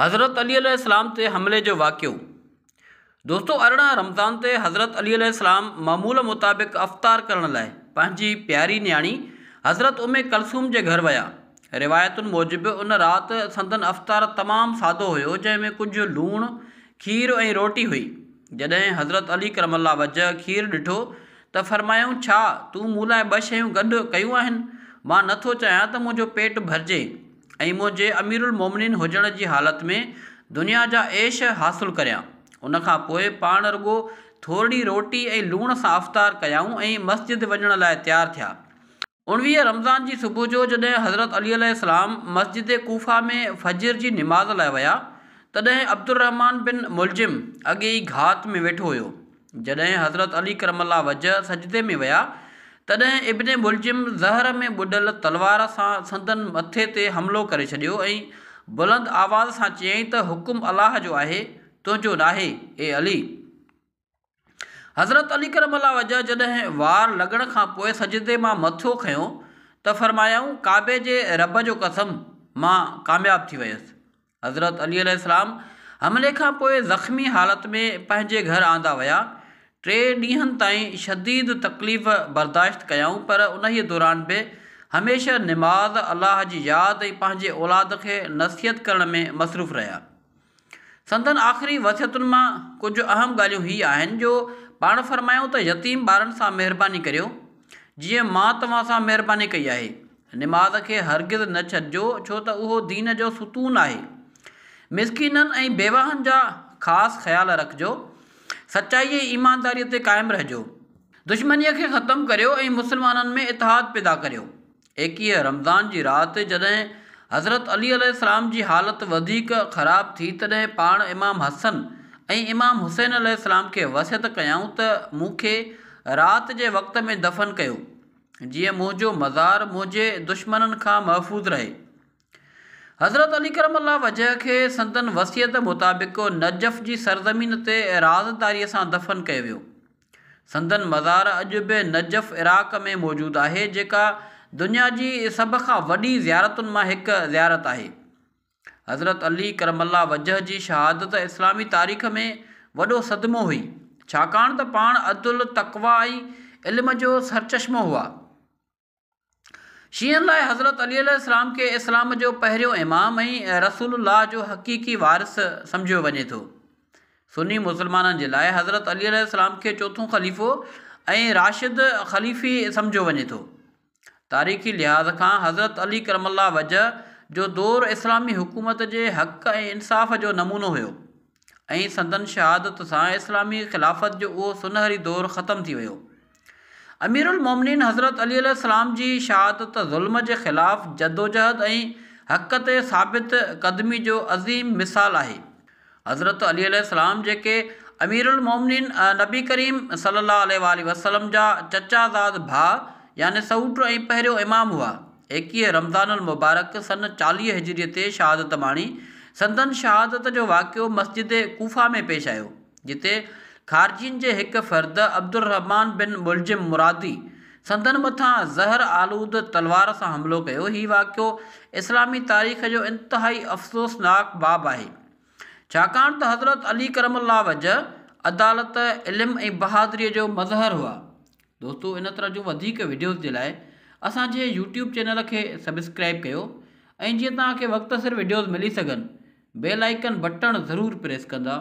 حضرت علي عليه السلام تي حملي جو واقعو. دوستو 18 رمضان تي حضرت علي عليه السلام معمول مطابق افطار ڪرڻ لاء پنهنجي پياري نياڻي حضرت ام ڪلثوم جي گهر ويا. روايتن موجب ان رات سندن افطار تمام سادو هيو جنهن ۾ ڪجهه لوڻ، کير ۽ روٽي هئي. جڏهن حضرت علي ڪرم الله وجهه کير ڏٺو ته فرمايائون ڇا تون مون لاء ٻه شيون گڏ ڪيون آهن؟ مان نه ٿو چاهيان ته منهنجو پيٽ ڀرجي ۽ منهنجي اميرالمومنين هجڻ جي حالت ۾ دنيا جا عيش حاصل ڪريان. ان کان پوء پاڻ رڳو ٿورڙي روٽي ۽ لوڻ سان افطار ڪيائون ۽ مسجد وڃڻ لاء تيار ٿيا. 19 رمضان جي صبح جو جڏهن حضرت علي عليه السلام مسجد ڪوفه ۾ فجر جي نماز لاء ويا، تڏهن عبدالرحمان بن ملجم اڳي ئي گهات ۾ ويٺو هيو. جڏهن حضرت علي ڪرم الله وجهه سجدي ۾ ويا، تڏهن ابن ملجم زهر ۾ ٻڏل تلوار سان سندن مٿي تي حملو ڪري ڇڏيو ۽ بلند آواز سان چيائين ته حڪم الله جو آهي، تنهنجو ناهي، اي علي! حضرت علي ڪرم الله وجهه جڏهن وار لڳڻ کان پوء سجدي مان مٿو کنيو ته فرمايائون، ڪعبي جي رب جو قسم، مان ڪامياب ٿي ويس. حضرت علي عليه السلام حملي کان پوء زخمي حالت ۾ پنهنجي گهر آندا ويا. 3 ڏينهن تائين شديد تڪليف برداشت ڪيائون پر انهيء دوران به هميشه نماز، الله جي ياد ۽ پنهنجي اولاد کي نصيحت ڪرڻ ۾ مصروف رهيا. سندن آخري وصيتن مان ڪجهه اهم ڳالهيون هي آهن جو پاڻ فرمايائون ته يتيم ٻارن سان مهرباني ڪريو جيئن مان توهان سان مهرباني ڪئي آهي. نماز کي هرگز نه ڇڏجو ڇو ته اهو دين جو ستون آهي. مسڪينن ۽ بيواهن جا خاص خيال رکجو. سچائي ۽ ايمانداريء تي قائم رهجو. دشمنيء کي ختم ڪريو ۽ مسلمانن ۾ اتحاد پيدا ڪريو. 21 رمضان جي رات جڏهن حضرت علي عليه السلام جي حالت وڌيڪ خراب ٿي تڏهن پاڻ امام حسن ۽ امام حسين عليه السلام کي وصيت ڪيائون ته مون کي رات جي وقت ۾ دفن ڪيو. جيئن منهنجو مزار منهنجي دشمنن کان محفوظ رهي. حضرت علي ڪرم الله وجهه کي سندن وصيت مطابق نجف جي سرزمين تي رازداريء سان دفن ڪيو ويو. سندن مزار اڄ به نجف عراق ۾ موجود آهي جيڪا دنيا جي سڀ کان وڏي زيارتن مان هڪ زيارت آهي. حضرت علي ڪرم الله وجهه جي شهادت اسلامي تاريخ ۾ وڏو صدمو هئي، ڇاڪاڻ ته پاڻ عدل، تقويٰ ۽ علم جو سرچشمو هئا. شيعن لاء حضرت علي عليه السلام کي اسلام جو پهريون امام ۽ رسول الله جو حقيقي وارث سمجهيو وڃي ٿو. سني مسلمانن جي لاء حضرت علي عليه السلام کي چوٿون خليفو ۽ راشد خليفي سمجهيو وڃي ٿو. تاريخي لحاظ کان حضرت علي ڪرم الله وجهه جو دور اسلامي حڪومت جي حق ۽ انصاف جو نمونو هيو ۽ سندن شهادت سان اسلامي خلافت جو اهو سنهري دور ختم ٿي ويو. امير المومنين حضرت علي عليه السلام جي شهادت ظلم جي خلاف جدوجهد ۽ حق تي ثابت قدمي جو عظيم مثال آهي. حضرت علي عليه السلام جيڪي امير المومنين نبي ڪريم صلي الله عليه واٰله وسلم جا چچا زاد ڀاء يعني سئوٽ ۽ پهريون امام هئا، 21 رمضان المبارڪ سن 40 هجريء تي شهادت ماڻي. سندن شهادت جو واقعو مسجد ڪوفه ۾ پيش آيو، جتي خارجين جي هڪ فرد عبدالرحمان بن ملجم مرادي سندن مٿان زهر آلود تلوار سان حملو ڪيو. هي واقعو اسلامي تاريخ جو انتهائي افسوسناڪ باب آهي. ڇاڪاڻ ته حضرت علي ڪرم الله وجه عدالت، علم ۽ بهادريء جو مظهر هئا. دوستو ان طرح جون وڌيڪ وڊيوز جي لاء اسان جي يوٽيوب چينل کي سبسڪرائب ڪيو ۽ جيئن توهان کي وقت سر وڊيوز ملي سگهن بيل آئيڪن بٽڻ ضرور پريس ڪندا.